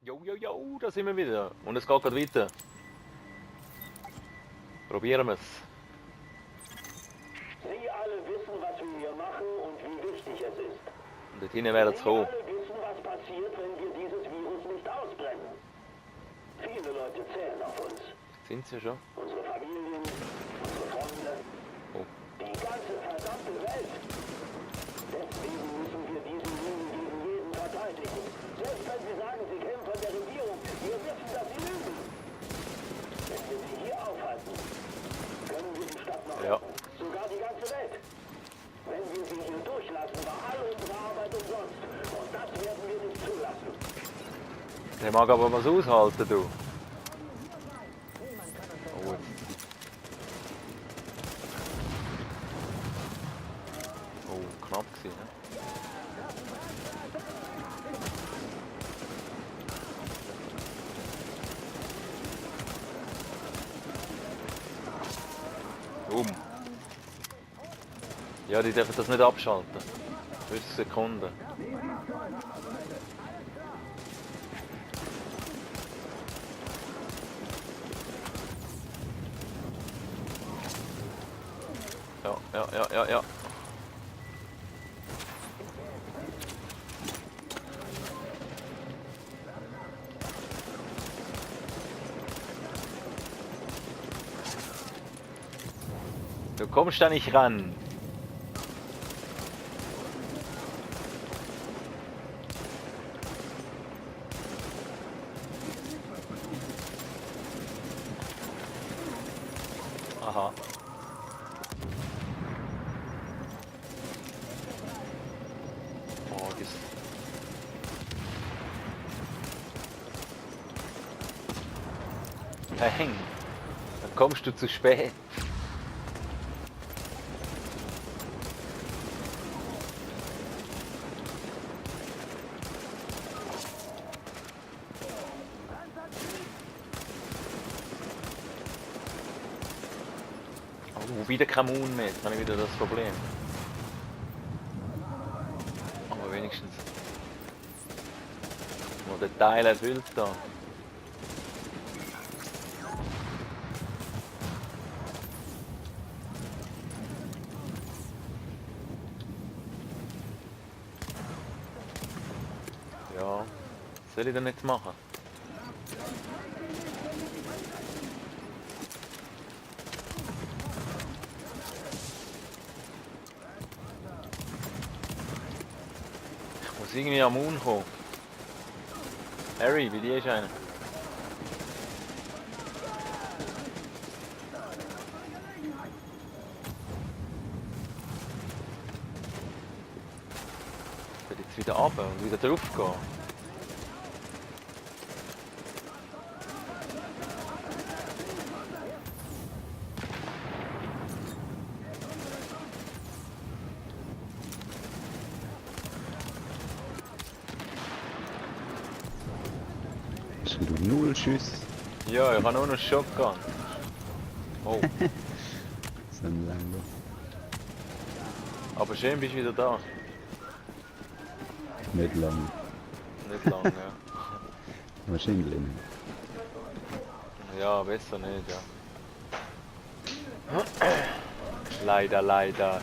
Jo, jo, jo, da sind wir wieder. Und es geht gerade weiter. Probieren wir es. Sie alle wissen, was wir hier machen und wie wichtig es ist. Und dort hinten werden es Sie kommen. alle wissen, was passiert, wenn wir dieses Virus nicht ausbrennen. Viele Leute zählen auf uns. Sind sie schon? Unsere Familien, unsere Freunde, Oh. die ganze verdammte Welt. Deswegen müssen wir diesen Lügen gegen jeden verteidigen. Selbst wenn sie sagen, sie kämen von der Regierung, wir wissen, dass sie lügen. Wenn wir sie hier aufhalten, können wir die Stadt noch Ja. retten. Sogar die ganze Welt. Wenn wir sie hier durchlassen, war all unsere Arbeit umsonst. Und das werden wir nicht zulassen. Der mag aber was aushalten, du. Oh, jetzt. Oh, knapp gewesen, ne? Ja, die dürfen das nicht abschalten. 50 Sekunden. Ja. Du kommst da nicht ran. Aha. Oh, das. Peng. Dann kommst du zu spät. Oh, wieder kein Moon mehr. Jetzt habe ich wieder das Problem. Aber wenigstens. Wo der Teil erfüllt da. Ja, was soll ich denn jetzt machen? Ich muss irgendwie am Moon kommen. Harry, bei dir ist einer. Ich will jetzt wieder runter und wieder drauf gehen. Hast du null Schuss? Ja, ich habe nur noch Shotgun. Oh, So ein Lambo. aber schön bist du wieder da. Nicht lang. Nicht lang, ja. Wahrscheinlich nicht. Ja, besser nicht, ja. Leider, leider.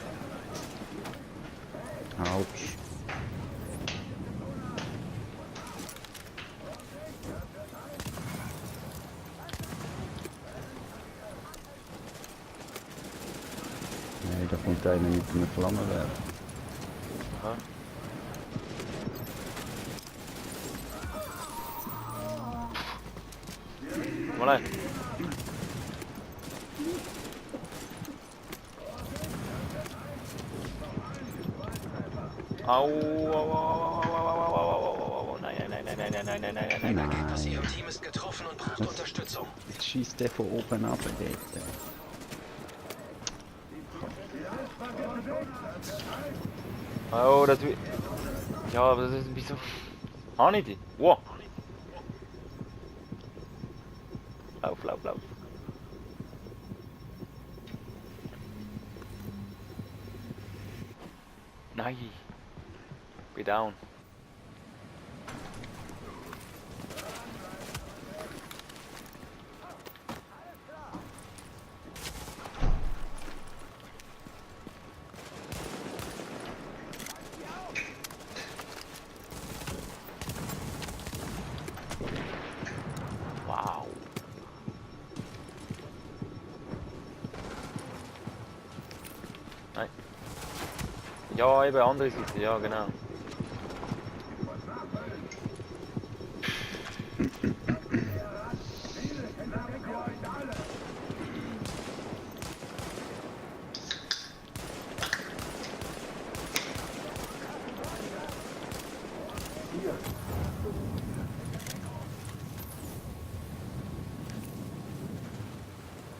Autsch. Nein, da kommt einer mit einem Flammenwerfer. Aha. Mal rein. Au, nein. Erkennt, dass Ihr Team ist getroffen und braucht Unterstützung. Jetzt schießt der von oben ab, dort. Oh, das will. Ja, aber das ist wieso. Habe ich die? Wow. Lauf. Nein. Be down. Ja, eben andere Seite, ja genau.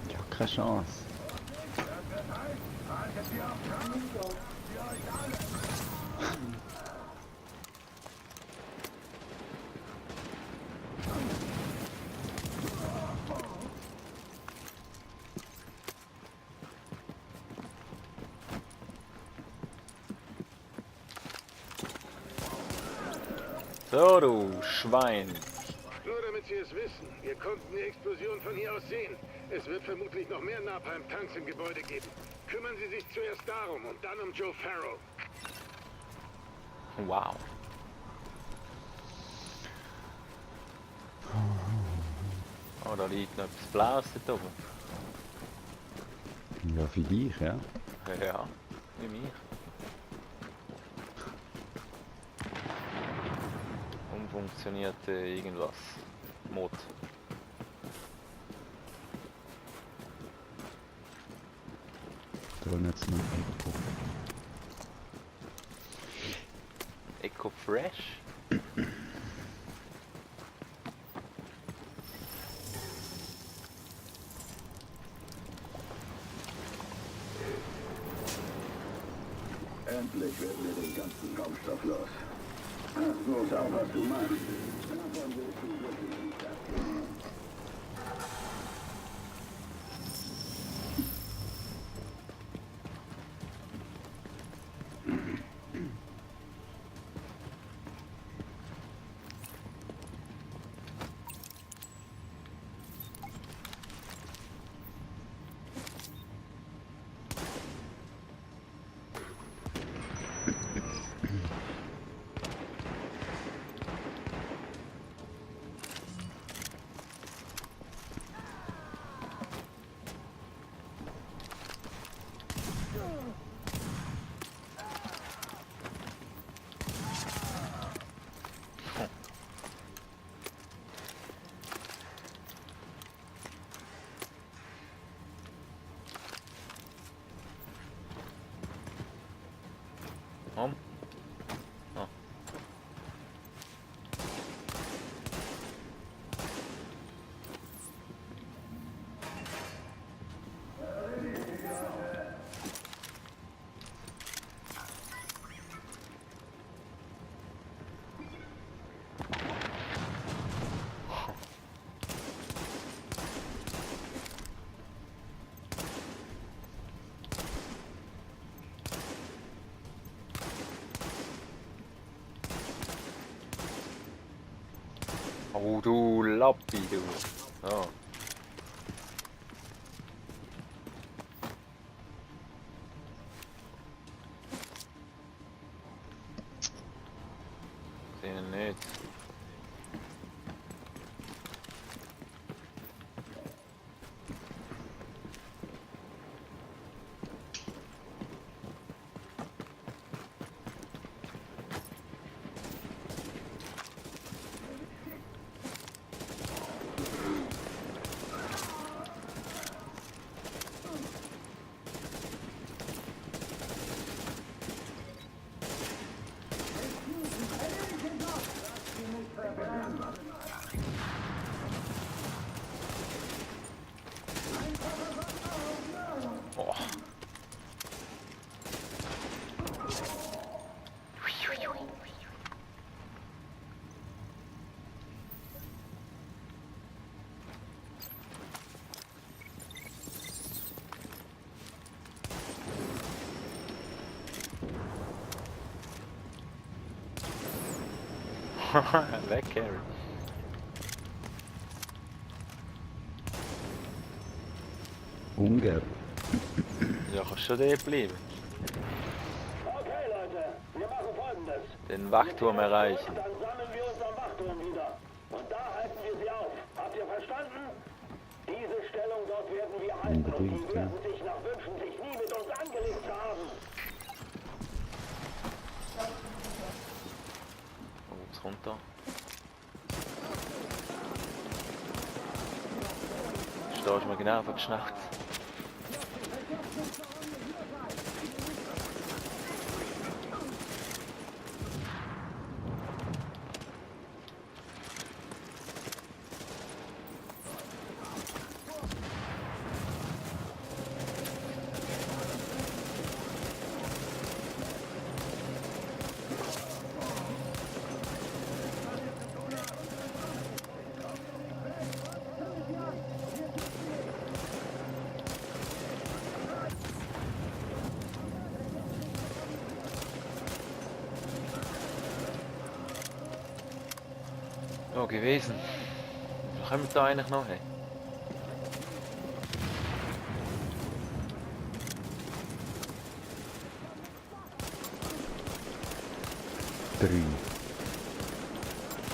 Ja, keine Chance. So, du Schwein. Nur damit Sie es wissen, wir konnten die Explosion von hier aus sehen. Es wird vermutlich noch mehr Napalm-Tanks im Gebäude geben. Kümmern Sie sich zuerst darum und dann um Joe Farrow. Wow. Oh, da liegt noch etwas Blaues dort oben. Ja, für dich, ja. Ja, wie mich. Umfunktionierte irgendwas. Mod. Da jetzt noch Echo. Eco Fresh? Endlich werden wir den ganzen Kampfstoff los. So ist auch, was du machst. Davon willst du wirklich nicht abgehen. Om. Oh. Oh, du Lappi, du. Oh. Sehe ihn nicht. Oh. Weg, Harry. Ungern. Ja, kannst schon dort bleiben. Okay, Leute, wir machen Folgendes. Den Wachturm erreichen. Dann sammeln wir uns am Wachturm wieder. Und da halten wir sie auf. Habt ihr verstanden? Diese Stellung dort werden wir halten. Und Unbedingt, die ja. werden sich nach wünschen, sich nie mit uns angelegt zu haben. kommt da. Stehst mir genau auf die Schnauze. So gewesen. Was können wir da eigentlich noch haben?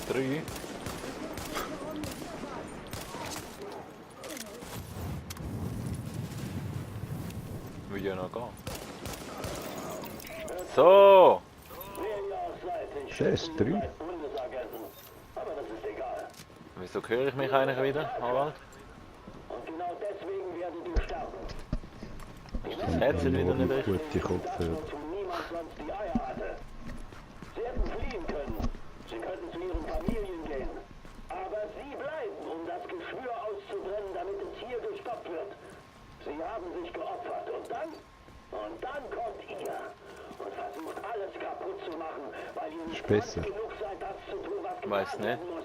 Drei. Will ja noch gehen. So! Wer ihr auch seid, ich Siehst du, 3? Bundesagenten. Aber das ist egal. Wieso höre ich mich eigentlich wieder, Harald? Und genau deswegen werdet ihr sterben. Ist das Headset wieder nicht echt? Gute Kopfhörer. Wozu niemand sonst die Eier hatte. Sie hätten fliehen können. Sie könnten zu ihren Familien gehen. Aber sie bleiben, um das Geschwür auszubrennen, damit es hier gestoppt wird. Sie haben sich geopfert. Und dann kommt ihr. Und versucht alles kaputt zu machen, weil ihr nicht Besser. groß genug seid, das zu tun, was getan Weiß nicht. werden muss.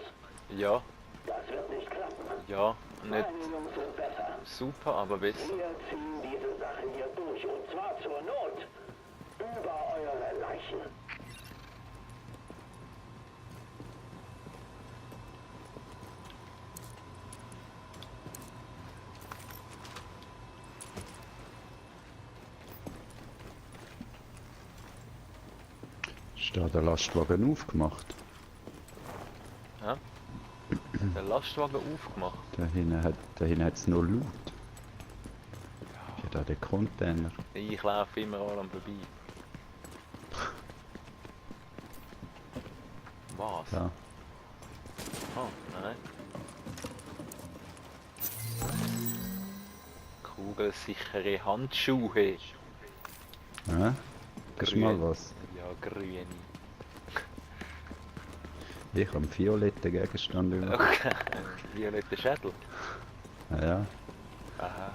Ja, Das wird nicht klappen. ja, nicht Meine Jungs sind besser. super, aber besser. Wir ziehen diese Sache hier durch. Und zwar zur Not. Über eure Leichen. Ist da der Lastwagen aufgemacht? Ja? Der Lastwagen aufgemacht. Da hinten hat es noch Loot. Ja, da der Container. Ich laufe immer an vorbei. Was? Da. Oh, nein. Kugelsichere Handschuhe. Ja? Das ist mal Grün. was. Ja, grüne. Ich habe einen violetten Gegenstand über. Okay. Violette Schädel. Ja. Aha.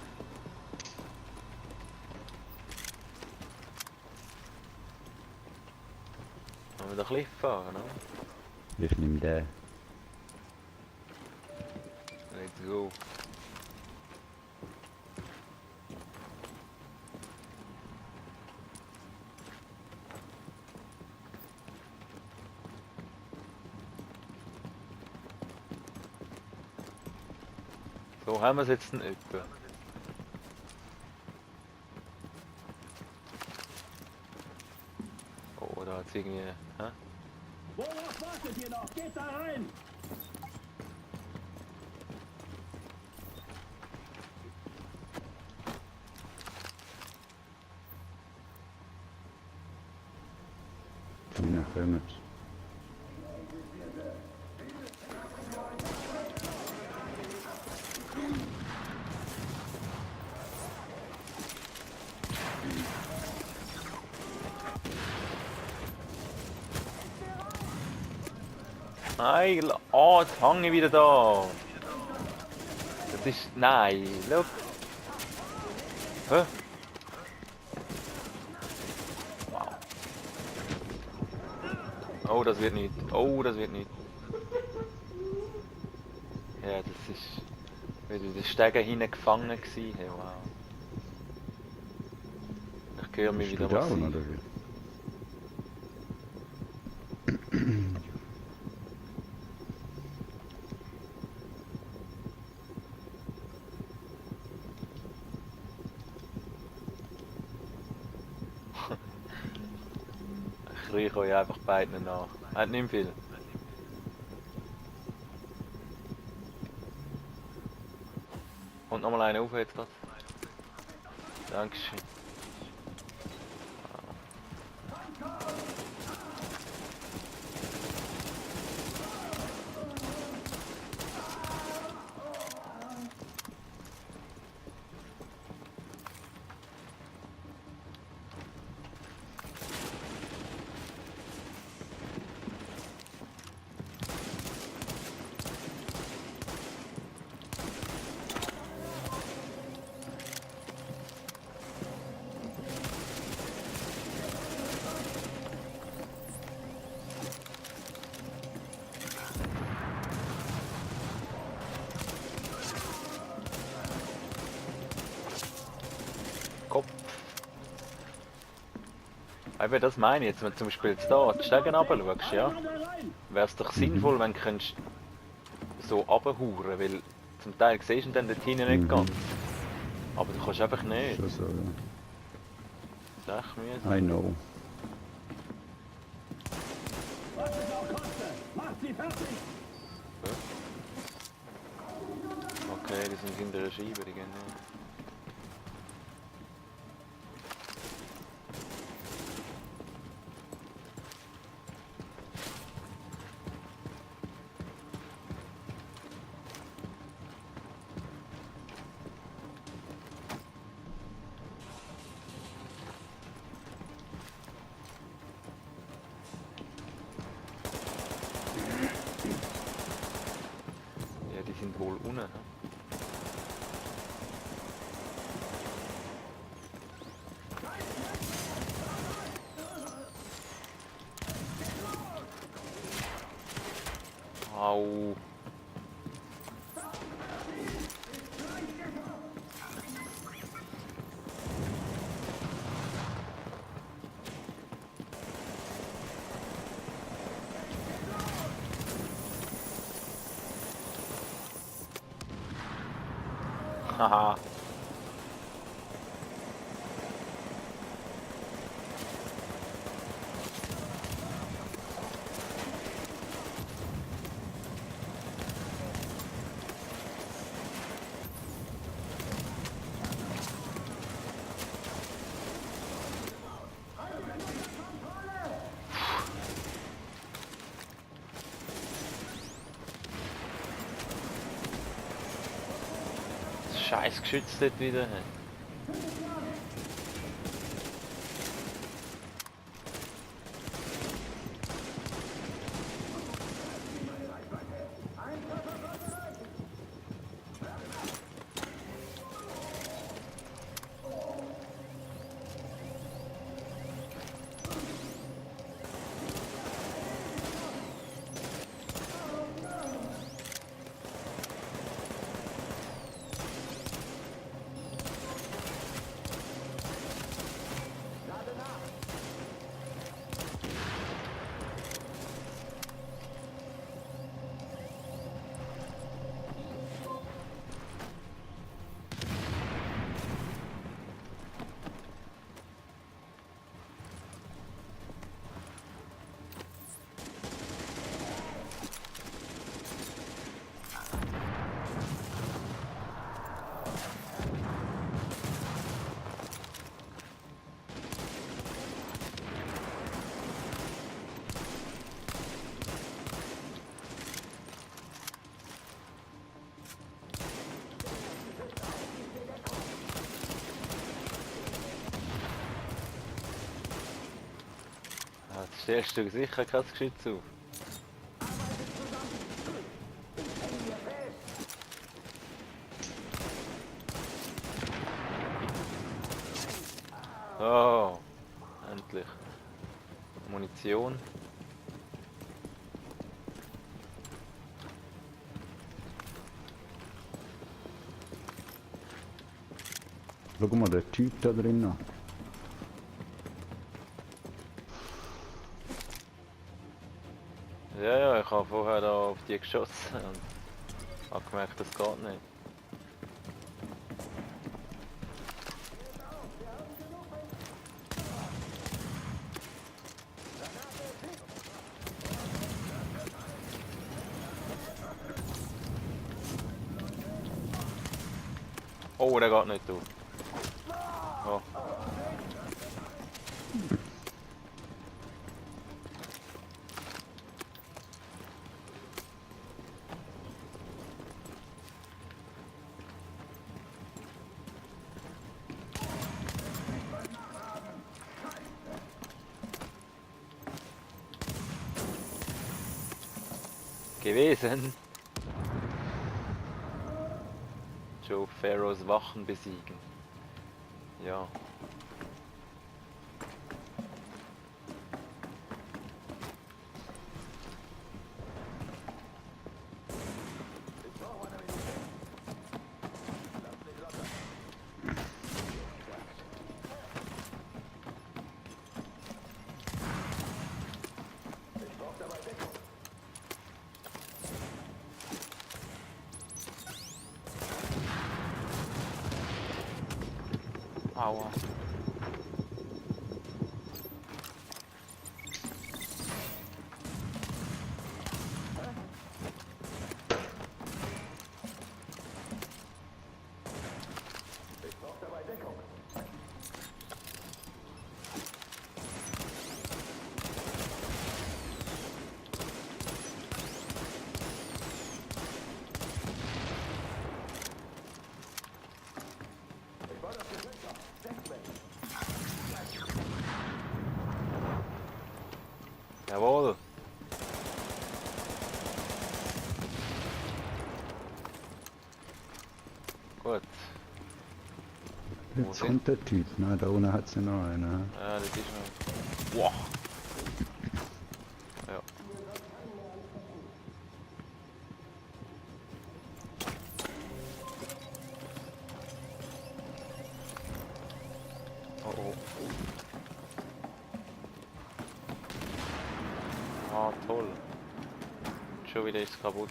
Wollen wir doch Cliff fahren, oder? Ich nehme den. Let's go. So haben wir es jetzt in etwa. Oh, da hat es irgendwie. Hä? Worauf wartet ihr noch? Geht da rein! Hinten kommen. Nein, oh, jetzt hänge ich wieder da. Das ist. Nein, schau. Hä? Wow. Oh, das wird nicht. Oh, das wird nicht. Ja, das ist. Wieder der Stegen hinten gefangen gewesen. Hey, wow. Ich höre mich Bist wieder du down, massiv. oder wie? Ich rieche euch einfach beiden nach. Hat nicht viel. Und nochmal einen auf jetzt gerade. Dankeschön. Eben, das meine ich jetzt, wenn du zum Beispiel jetzt da die Stegen runter schaust, ja, wäre es doch sinnvoll, wenn du könntest so runterhauern, weil zum Teil siehst du dann dort hinten nicht ganz. Aber du kannst einfach nicht. Schon so, ja. Das ist echt mühsam. I know. Was es auch koste, macht sie fertig! Okay, die sind hinter der Scheibe, die gehen nicht. Ja, die sind wohl unten. Ne? Au. Haha. Scheiß Geschütz dort wieder. Jetzt stellst du sicher kein Geschütz auf. Oh, endlich. Munition. Schau mal, der Typ da drin. Ja, ja, ich habe vorher da auf die geschossen und habe gemerkt, das geht nicht. Oh, der geht nicht auf. Oh. Gewesen. Joe Pharaohs Wachen besiegen. Ja. Aua. Jawohl. Gut. Jetzt kommt der Typ, ne? Da unten hat es ja noch einen. Ja, das ist noch. Wow. Ja. Oh oh. Ah, toll. Schon wieder ist kaputt.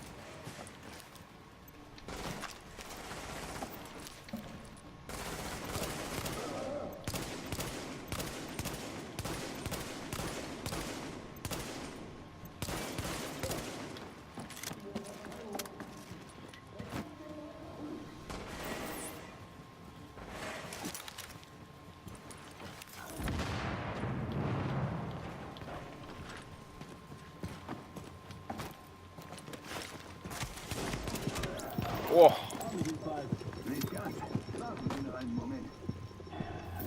Oh.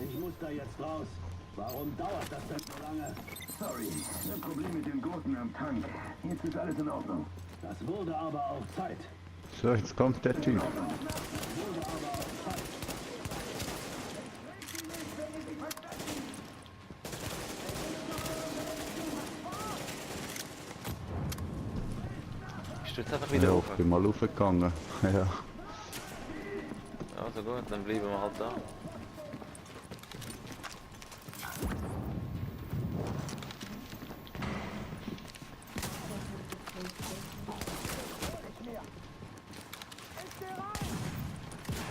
Ich muss da jetzt raus. Warum dauert das denn so lange? Sorry, ein Problem mit den Gurten am Tank. Jetzt ist alles in Ordnung. Das wurde aber auch Zeit. So, jetzt kommt der Typ. Wurde aber auch Zeit. Ich stürze einfach wieder Ja, auf. ich bin mal raufgegangen. Ja. Also gut, dann bleiben wir halt da.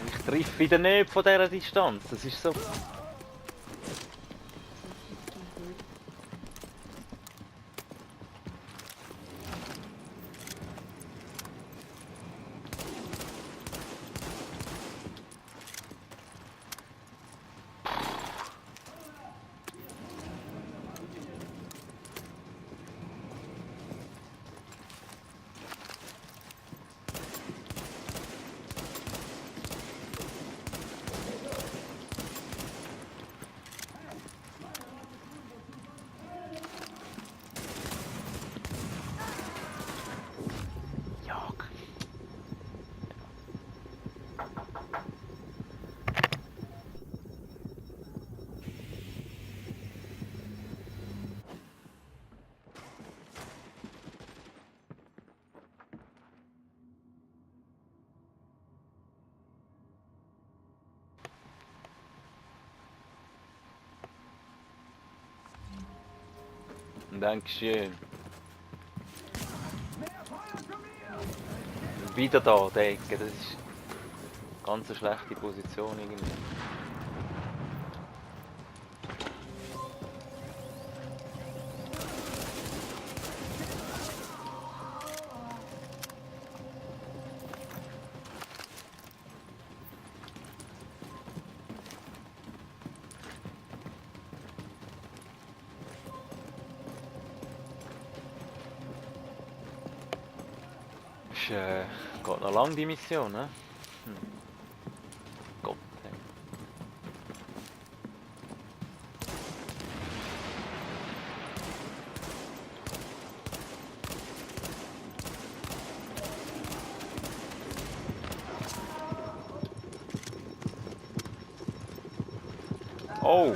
Ich treffe wieder nicht von dieser Distanz, das ist so... Ja. Dankeschön. Wieder da, der Ecke, das ist ganz eine schlechte Position irgendwie. Ist, geht noch lang die Mission, ne? Gott, ey. Oh!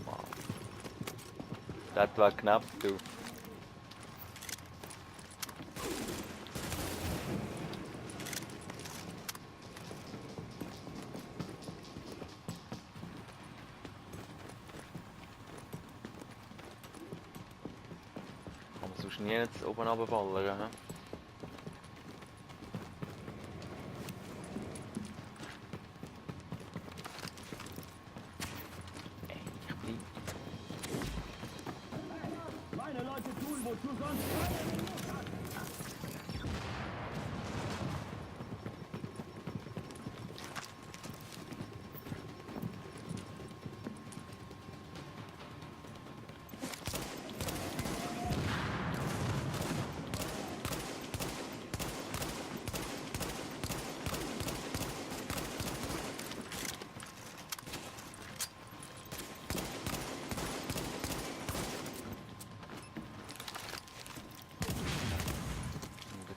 Wow. Das war knapp, du. Aber sonst nie jetzt oben runterballern, ne?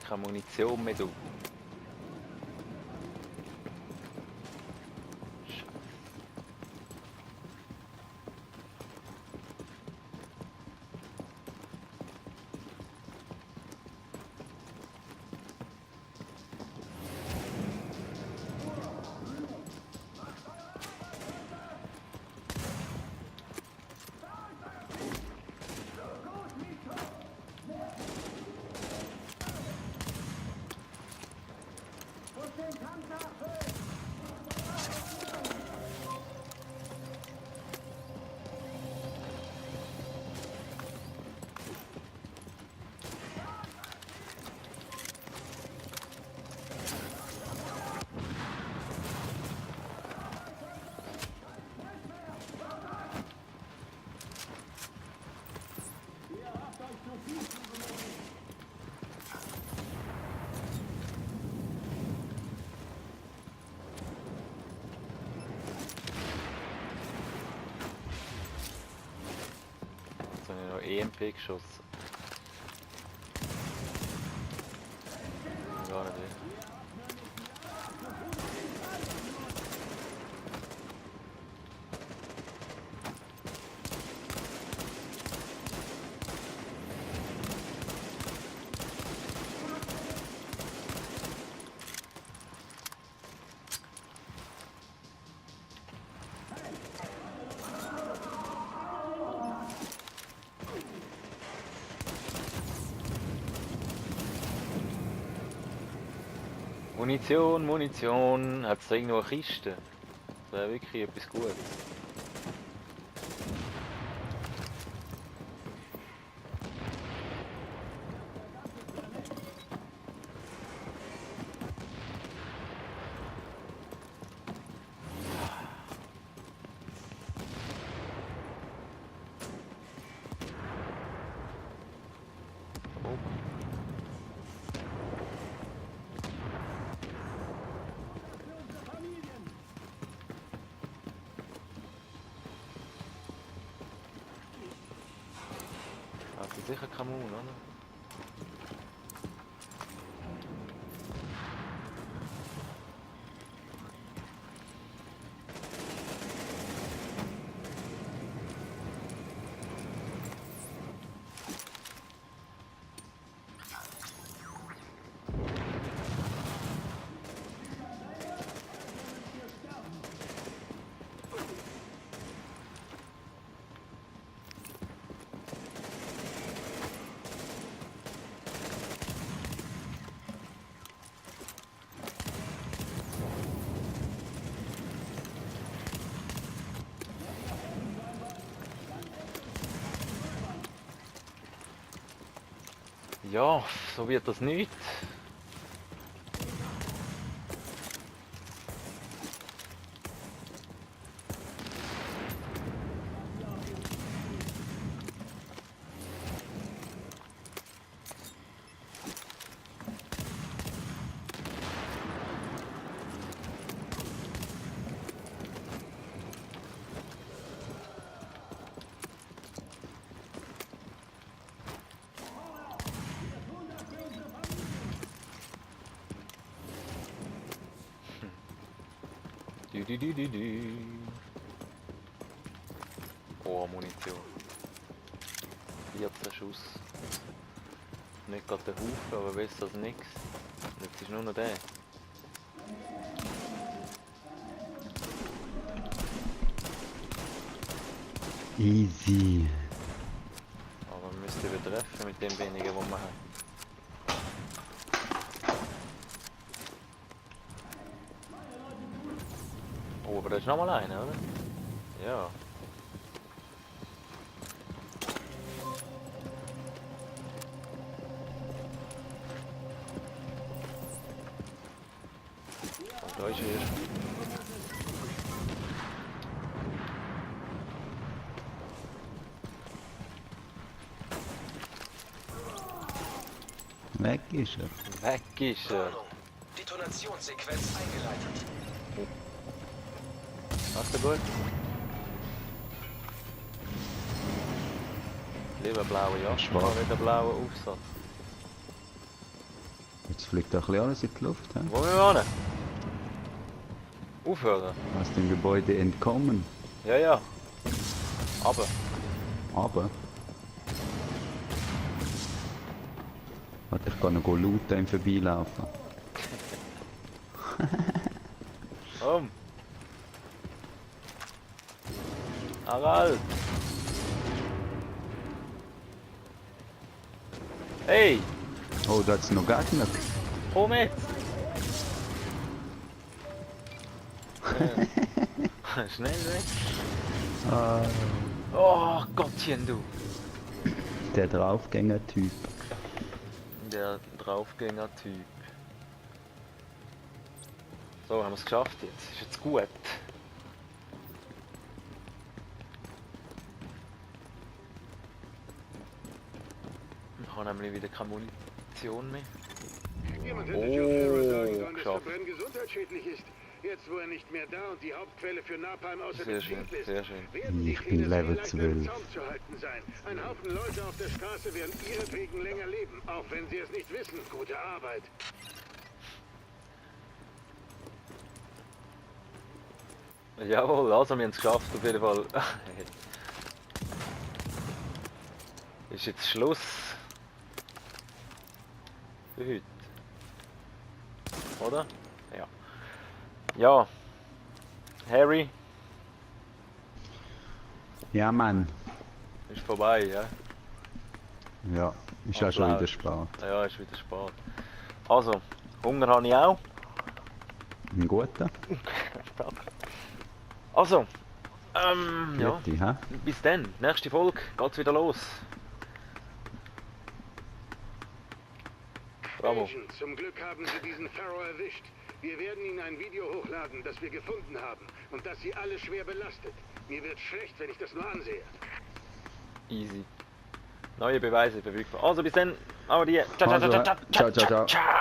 Keine Munition mehr, du. Scheiße. Jetzt habe ich noch EMP geschossen. Gar nicht wieder. Munition, Munition. Hat es irgendwo eine Kiste? Das wäre wirklich etwas Gutes. Oh. Das ist sicher kein Mund, oder? Ja, so wird das nicht. Du. Oh, Munition. 14 Schuss. Nicht gerade der Haufen, aber besser als nichts. Jetzt ist nur noch der. Easy. Aber man müsste übertreffen mit dem wenigen, was wir haben. Oh, aber da ist nochmal einer, oder? Ja. ist er. Weg ist er. Weg ist er. Warnung. Detonationssequenz eingeleitet. Macht er gut? Lieber blaue Jacke, Schwarz. mal wieder blauen Aufsatz. Jetzt fliegt doch ein bisschen alles in die Luft. He? Wo müssen wir hin? Aufhören? Aus dem Gebäude entkommen. Ja, ja. Aber. Aber. Warte, ich kann noch looten im Vorbeilaufen. Komm. Harald. Hey, Oh, da hat's noch Gegner. komm jetzt. Schnell weg. Ah, Oh Gottchen, du. der Draufgänger-Typ. Der Draufgänger-Typ. So, haben wir es geschafft jetzt. Ist jetzt gut. Ich habe nämlich wieder keine Munition mehr. Jemand hätte Joe Ferrer sagen sollen, dass der geschafft. Brenn gesundheitsschädlich ist. Jetzt, wo er nicht mehr da und die Hauptquelle für Napalm außer Sehr schön, Betrieb ist, sehr schön. werden die Ich bin Killer Level vielleicht im 12. Zaum zu halten sein. Ein Haufen Leute auf der Straße werden ihretwegen länger leben, auch wenn sie es nicht wissen. Gute Arbeit. Jawohl, also wir haben es geschafft auf jeden Fall. Ist jetzt Schluss für heute. Oder? Ja. Ja. Harry, Ja, Mann. ist vorbei, ja? Ja, ist auch schon Applaus. wieder spät. Ja, ist wieder spät. Also, Hunger habe ich auch. Ein guter? Also, ja, Gute, hä? bis dann. Nächste Folge geht's wieder los. Bravo. Agent, zum Glück haben Sie diesen Pharaoh erwischt. Wir werden Ihnen ein Video hochladen, das wir gefunden haben und das Sie alle schwer belastet. Mir wird schlecht, wenn ich das nur ansehe. Easy. Neue Beweise verfügbar. Also bis dann. Aber die. Ciao, ciao, Also, ciao, ciao, ciao, ciao, ciao. ciao.